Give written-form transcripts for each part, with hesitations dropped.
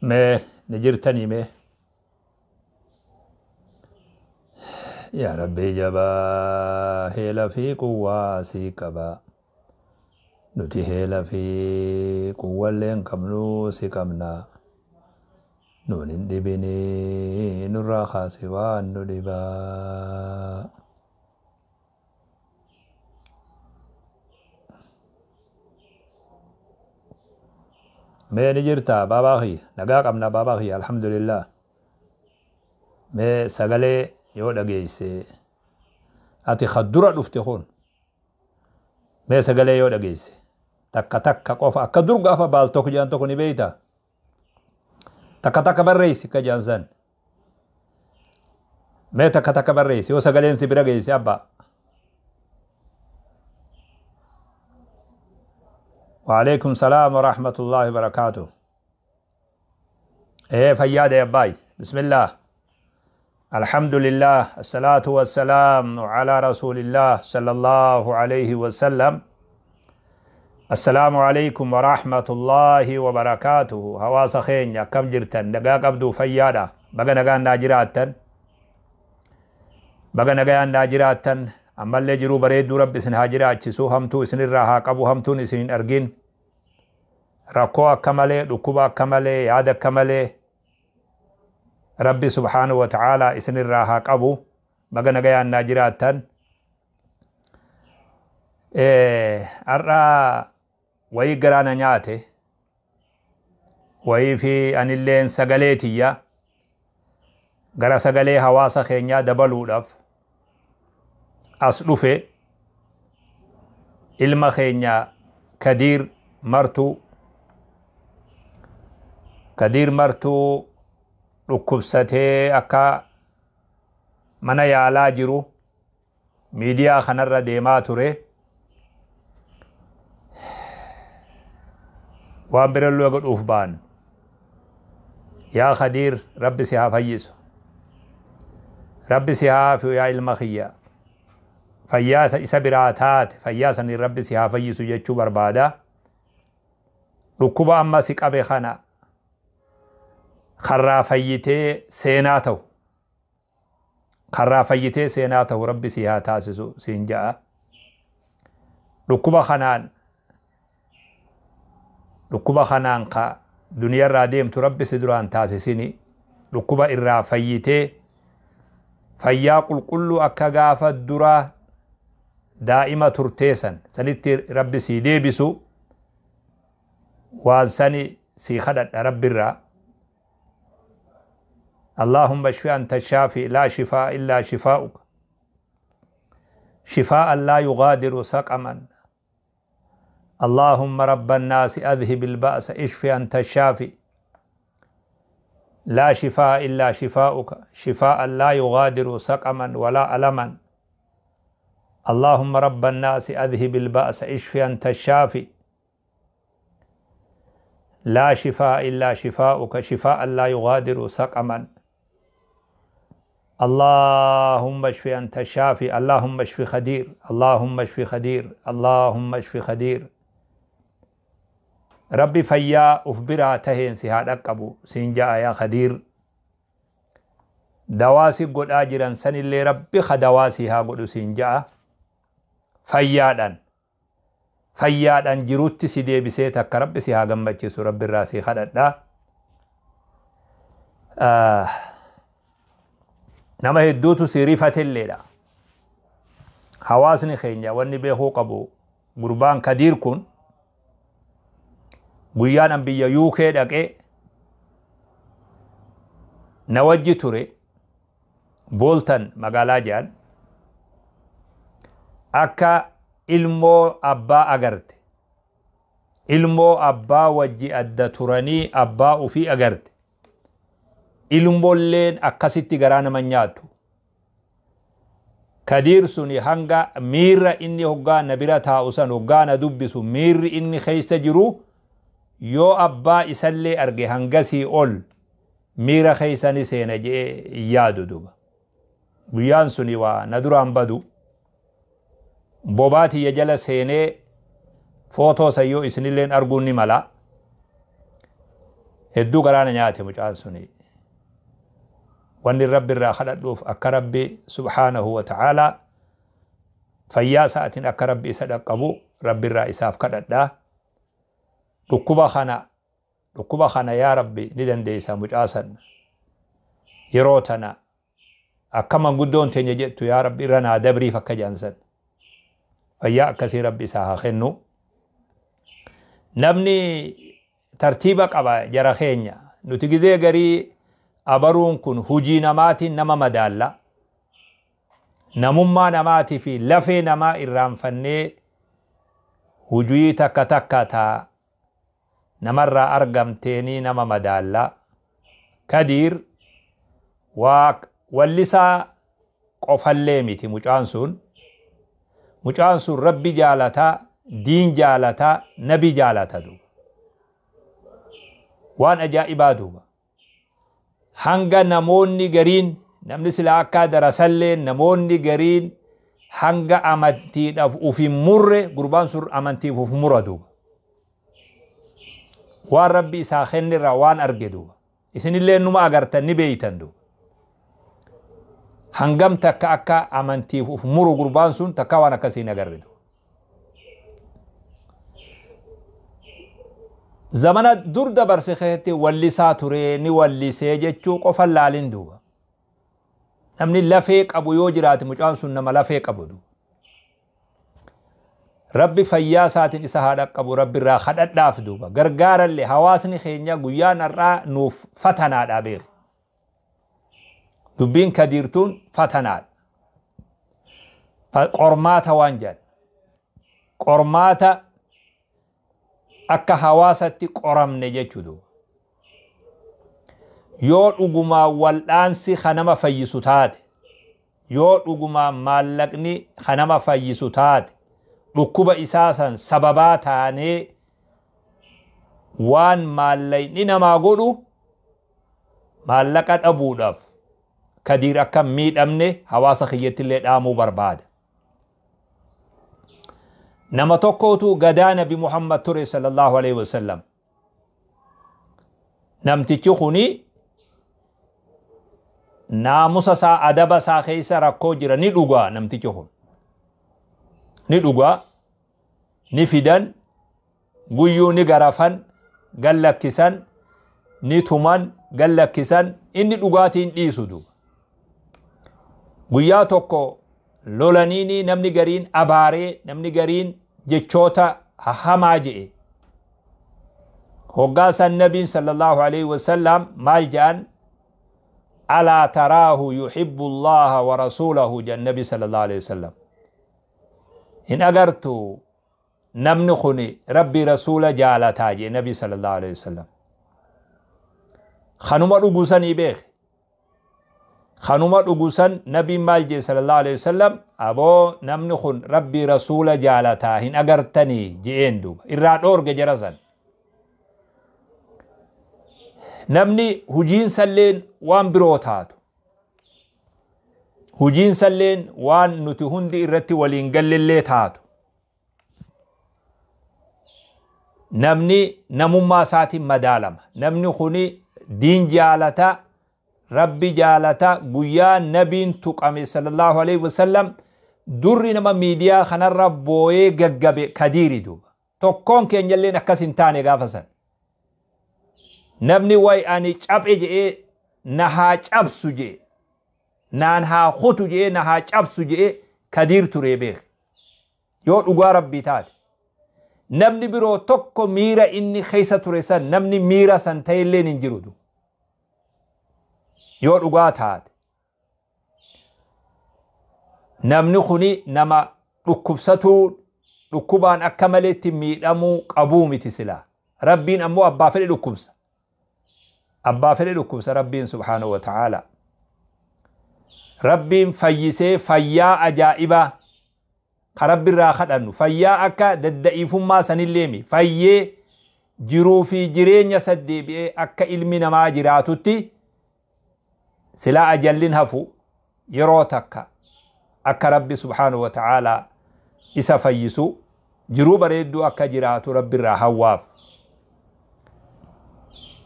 Mee ni jirtanii mee? Yaa Rabbii jabaa heela fi quwwaa sii qaba. Nuti heela fi quwwallee hin qabnu si qabna. Nuun hin dhibinii nurraa kaasi waan nu dhibaa. Mee ni jirtaa baabaa kiyya? Nagaa qabna baabaa kiyya, alhamdulillah. Mee sagalee yoo dhageesse, ati ka dura dhufte kun, mee sagalee yoo dhageesse takka takka qofa, akka dur gaafa baal tokko jedhan tokko ni beeyta, takka takka barreessi akka jedhan san. Mee takka takka barreessi yoo sagaleen si bira geesse, abbaa. وعليكم السلام ورحمة الله وبركاته. إيه فياد يا باي. بسم الله، الحمد لله، الصلاة والسلام على رسول الله صلى الله عليه وسلم. السلام عليكم ورحمة الله وبركاته. Hawaasa keenya, akkam jirtan? Nagaa qabdu? Fayyaadha? Baga nagaan naa jiraattan, baga nagaan naa jiraattan. Ammallee jiruu bareedduu Rabbi isin haa jiraachisu, hamtuu isinirraa haa qabu, hamtuun isin hin argin. Rakkoo akka malee, dhukkuba akka malee, yaada akka malee Rabbi subhaanahu wa ta'aalaa isinirraa haa qabu. Baga nagayaan naa jiraattan. Har'a wayii garaa na nyaate wayii fi anilleen sagalee tiyya gara sagalee hawaasa keenyaa dabaluudhaaf as dhufe. Ilma keenya Kadiir Martuu, Kadiir Martuu dhukkubsatee akka mana yaalaa jiru miidiyaa kanarra deemaa ture. Waan birallee godhuuf baan. Yaa Kadiir, Rabbi si haa fayyisu, Rabbi si haa afiyu. Yaa ilma kiyya, fayyaa isa biraa taate, fayyaa sanii Rabbi si haa fayyisu jechuu barbaada. Dhukkuba amma si qabe kana karraa fayyitee seenaa ta'u, karraa fayyitee seenaa ta'u Rabbi si haa taasisu siin ja'a. Dhukkuba kanaan ka duniyarraa deemtu Rabbi si duraan taasisini. Dhukkuba irraa fayyitee fayyaa qulqulluu akka gaafa duraa daa'ima turteesan sanitti Rabbi sii deebisu waan sani sii kadhadha Rabbirraa. اللهم اشف أنت الشافي، لا شفاء إلا شفاؤك، شفاء لا يغادر سقما. اللهم رب الناس أذهب البأس، اشف أنت الشافي، لا شفاء إلا شفاؤك، شفاء لا يغادر سقما ولا ألما. اللهم رب الناس أذهب البأس، اشف أنت الشافي، لا شفاء إلا شفاؤك، شفاء لا يغادر سقما. اللهم اشف أنت الشافي. اللهم اشف خدير، اللهم اشف خدير، اللهم اشف خدير. Rabbi fayyaa uf biraa taheen si haa dhaqqabu siin ja'a, yaa Khadiir. Dawaa si godhaa jiran sanillee Rabbi ka dawaa si haa godhu siin ja'a. Fayyaadhaan fayyaadhaan jirutti si deebisee takka Rabbi si haa gammachiisu Rabbi irraa si kadhadha. Nama hedduutu si rifatelleedha. Hawaasni keenya wanni beekuu qabu, gurbaan Kadiir kun guyyaan an biyya UK dhaqee na wajji ture. Booltan magaalaa jedhan akka ilmoo abbaa agarte, ilmoo abbaa wajji adda turanii abbaa ufii agarte, ilmoolleen akkasitti garaa nama nyaattu. Kadiir suni hanga miirra inni hoggaa na bira taa'u san, hoggaa na dubbisu, miirri inni keessa jiru yoo abbaa isallee arge hangasii ol miira keessa ni seena je'ee yaadu. Duba guyyaan suni waa na duraan badu bobaatiyya jala seenee footoo sayyoo isinilleen arguun ni mala. Hedduu garaana nyaate mucaan suni. Wanni Rabbi irraa kadhadhuuf akka Rabbi subhaanahu wa ta'aalaa fayyaa isaatiin akka Rabbi isa dhaqqabu Rabbi irraa isaaf kadhadha. Dhukkuba kana, dhukkuba kana yaa Rabbi ni dandeessa mucaa san. Yeroo tana akka manguddoon teenya jettu yaa Rabbi irra naa dabriif akka jedhan san. Fayyaa akkasii Rabbi isaa haa kennu. Namni tartiiba qaba jara keenya. Nuti gizee garii abaruun kun hujii namaatiin nama madaalla. Namummaa namaatii fi lafee namaa irraanfannee hujii takka takka taa namarraa argamteenii nama madaalla. Kadiir waa wallisaa qofallee miti mucaan sun. Mucaan sun Rabbi jaalataa, diin jaalataa, nabi jaalata duuba. Waan ajaa'ibaa duuba. Hanga namoonni gariin, namni silaa akka darasallee namoonni gariin hanga amantiidhaaf uf hin murre, gurbaan sun amantiif uf mura duuba. Waan Rabbi isaa kennirraa waan arge duuba. Isinillee numa agartan ni beeytan duuba. Hangam takka akka amantiif uf muru gurbaan sun takka waan akkasii hin agarre duuba. Zamana dur dabarse keessatti wallisaa ture ni wallisee jechuu qofa laalin duuba. Namni lafee qabu yoo jiraate mucaan sun nama lafee qabu duuba. Rabbi fayyaa isaatiin isa haa dhaqqabu, Rabbi irraa kadhadhaaf duuba. Gargaarallee hawaasni keenya guyyaan har'aa nuuf fatanaadha beeku. Dubbiin Kadiirtuun fatanaadha. Qormaata waan jedhan. Qormaata akka hawaasatti qoramne jechuudha. Yoo dhugumaa wal'aansi kanama fayyisu taate, yoo dhugumaa maallaqni kanama fayyisu taate, dhukkuba isaa san sababaa taanee waan maallaqni namaa godhu maallaqa dhabuudhaaf Kadiir akka miidhamne hawaasa kiyyattillee dhaamuu barbaada. Nama tokkotu gadaa Nabi Muhammad ture sallallahu alaihi wasallam. Namtichi kuni naamusa isaa adaba isaa keessa rakkoo jira, ni dhugaa namtichi kun. Ni dhugaa, ni fidan, guyyuu ni garafan, gallakkisan, ni tuman, gallakkisan, inni dhugaatiin dhiisu duuba. Guyyaa tokko lolaniini namni gariin abaaree, namni gariin jechoota hamaa je'e. Hoggaa san nabiin sallallahu alaihi wasallam maal je'an? Alaa taraahu yuhibbu Allaha wa rasuulahu jedhan nabi sallallahu alaihi wasallam. Hin agartu namni kuni Rabbi rasuula jaalataa jedhe nabi sallallahu alaihi wasallam. Kanuma dhugusanii beeke. Kanuma dhugusan nabiin maal jedhe sallallahu alaihi wasallam? Aboo namni kun Rabbi rasuula jaalataa hin agartanii je'een duuba. Irraa dhoorge jara san. Namni hujiinsalleen waan biroo taatu. Hujiinsalleen waan nuti hundi irratti waliin gallellee taatu. Namni namummaa isaatiin madaalama. Namni kuni diin jaalata, Rabbi jaalata, guyyaa nabiin tuqame sallallahu alaihi wasallam durri nama miidiyaa kanarra booyee gaggabe Kadiiri duuba. Tokkoon keenyalleen akkas hin taane gaafa san. Namni wayi ani caphe je'ee na haa cabsu je'e, naan haa kutu je'ee na haa cabsu je'ee Kadiir turee beeke. Yoo dhugaa Rabbii taate. Namni biroo tokko miira inni keessa ture san namni miira san ta'elleen hin jiru. Yoo dhugaa taate. Namni kuni nama dhukkubsatuu dhukkubaan akka maleetti miidhamuu qabuu miti silaa. Rabbiin ammoo abbaa fedhe dhukkubsa. Abbaa fedhe dhukkubsa Rabbiin subhaanahu wa ta'aala. Rabbiin fayyisee fayyaa ajaa'ibaa ka Rabbi irraa kadhannu fayyaa akka dadda'iifummaa sanilleemi fayyee jiruu fi jireenya saddeebi'ee akka ilmi namaa jiraatutti silaa ajallin hafu yeroo takka akka Rabbi subhaanahu wa ta'aala isa fayyisu jiruu bareedduu akka jiraatu Rabbi irraa hawwaaf.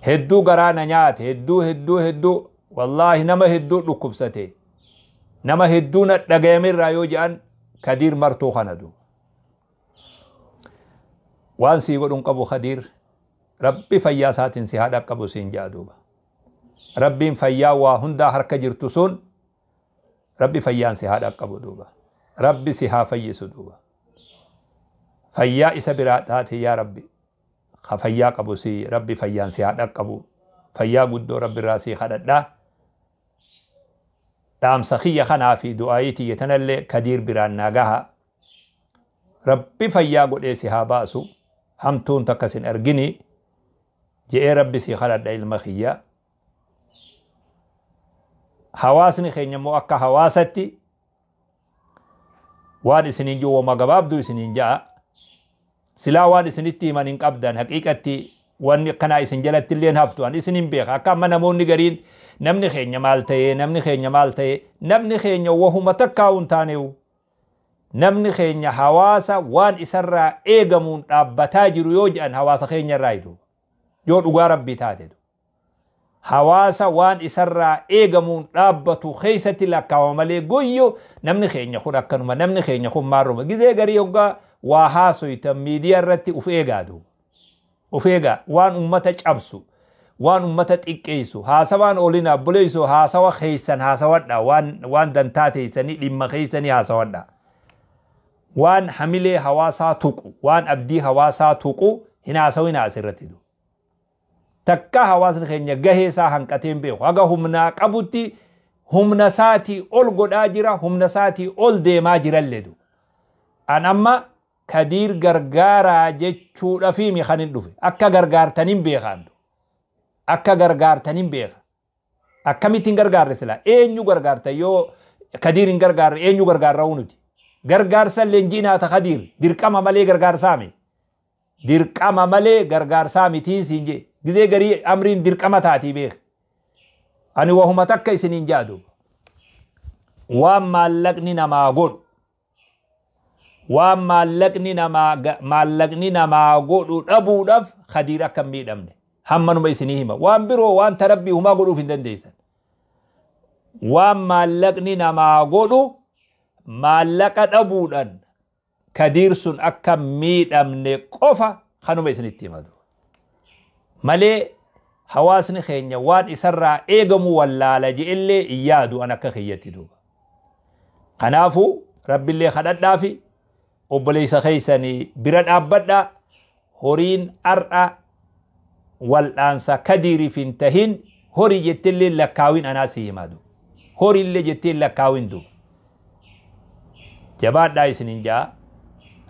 Hedduu garaa na nyaate, hedduu hedduu hedduu, wallaahi nama hedduu dhukkubsate, nama hedduu na dhagayamirraa yoo je'an Kadiir Martuu kana duuba. Waan sii godhun qabu Kadiir, Rabbi fayyaa isaatiin si haa dhaqqabu siin ja'a duuba. Rabbiin fayyaa waa hundaa harka jirtu sun Rabbi fayyaan si haa dhaqqabu duuba. Rabbi si haa fayyisu duuba. Fayyaa isa biraa taate yaa Rabbi ka fayyaa qabu si Rabbi fayyaan si haa dhaqqabu. Fayyaa guddoo Rabbi irraa sii kadhadha. Dhaamsa kiyya kanaa fi du'aayii tiyya tanallee Kadiir biraan naa gaha. Rabbi fayyaa godhee si haa baasu. Hamtuun takka sin argini. Je'ee Rabbi sii kadhadha ilma kiyya. Hawaasni keenya immoo akka hawaasatti waan isiniin jiru wama gabaabduu isiniin ja'a. Silaa waan isinitti himan hin qabdan, haqiiqatti wanni akkanaa isin jalatti illee haftu ani isin hin beeka. Akka amma namoonni gariin namni keenya maal ta'ee, namni keenya maal ta'ee, namni keenya wahuma takkaa hin taaneewu. Namni keenya hawaasa waan isarraa eegamuun dhaabbataa jiru yoo jedhan hawaasa keenya irraa hidu. Yoo dhugaa Rabbii taate. Hawaasa waan isarraa eegamuun dhaabbatu keessatti lakkaawama malee guyyu namni keenya kun akkanuma, namni keenya kun maarruma. Gizee garii hoggaa waa haasoytan miidiyaa irratti uf eegaa duuba. Uf eegaa waan ummata cabsu, waan ummata xiqqeessu, haasawaan olina obboleessu, haasawa keessan haasawadha, waan dantaa teessanii dhimma keessanii haasawadha. Waan hamilee hawaasaa tuqu, waan abdii hawaasaa tuqu hin haasawina asirratti duuba. Takka hawaasni keenya gahee isaa hanqatee hin beeku. Haga humnaa qabutti humna isaatii ol godhaa jira, humna isaatii ol deemaa jirallee duuba. An amma Kadiir gargaaraa jechuudhaaf mi kan hin dhufe. Akka gargaartaniin beekaan. Akka gargaartaniin beeka. Akkamittiin gargaarre silaa? Eenyu gargaarta yoo Kadiir hin gargaarre, eenyu gargaarra nuti? Gargaarsa leenjiin haata Kadiir dirqama malee gargaarsaami. Dirqama malee gargaarsaa mitiin siin jee. Gizee garii amriin dirqama taatii beeka. Ani wahuma takka isiniin jaadu. Waan maallaqni namaa godhu. Waan maallaqni namaa godhu dhabuudhaaf Kadiir akka hin miidhamne. Hammanuma isinii hima. Waan biroo waan tarabbii humaa godhuuf hin dandeessan. Waan maallaqni namaa godhu maallaqa dhabuudhaan Kadiir sun akka miidhamne qofa kanuma isinitti himatu. Malee hawaasni keenya waan isarraa eegamu wallaala je'ellee hin yaadu an akka kiyyatti duuba. Kanaafuu Rabbillee kadhadhaafi obboleessa keessanii bira dhaabbadhaa, horiin har'a wal'aansa Kadiiriif hin tahin horii jettillee lakkaawin anaa si himadu. Horiillee jettee lakkaawin duuba. Jabaadhaa isinin ja'a.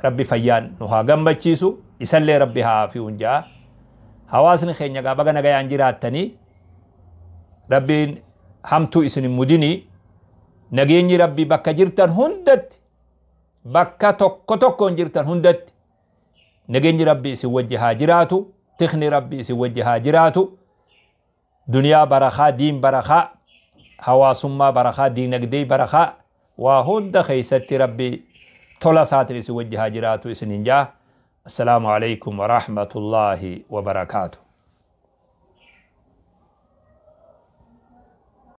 Rabbi fayyaan nu haa gammachiisu, isallee Rabbi haa afi'uun ja'a. Hawaasni keenya gaa baga nagayaan jiraattanii, Rabbiin hamtuu isin hin mudinii, nageenyi Rabbi bakka jirtan hundatti, bakka tokko tokkoon jirtan hundatti nageenyi Rabbi isin wajji haa jiraatu, tikni Rabbi isin wajji haa jiraatu, duniyaa barakaa, diin barakaa, hawaasummaa barakaa, diinagdee barakaa, waa hunda keessatti Rabbi tola isaatiin isin wajji haa jiraatu isinin ja'a. Assalaamu alaikum wa rahmatullahi wa barakaatuh.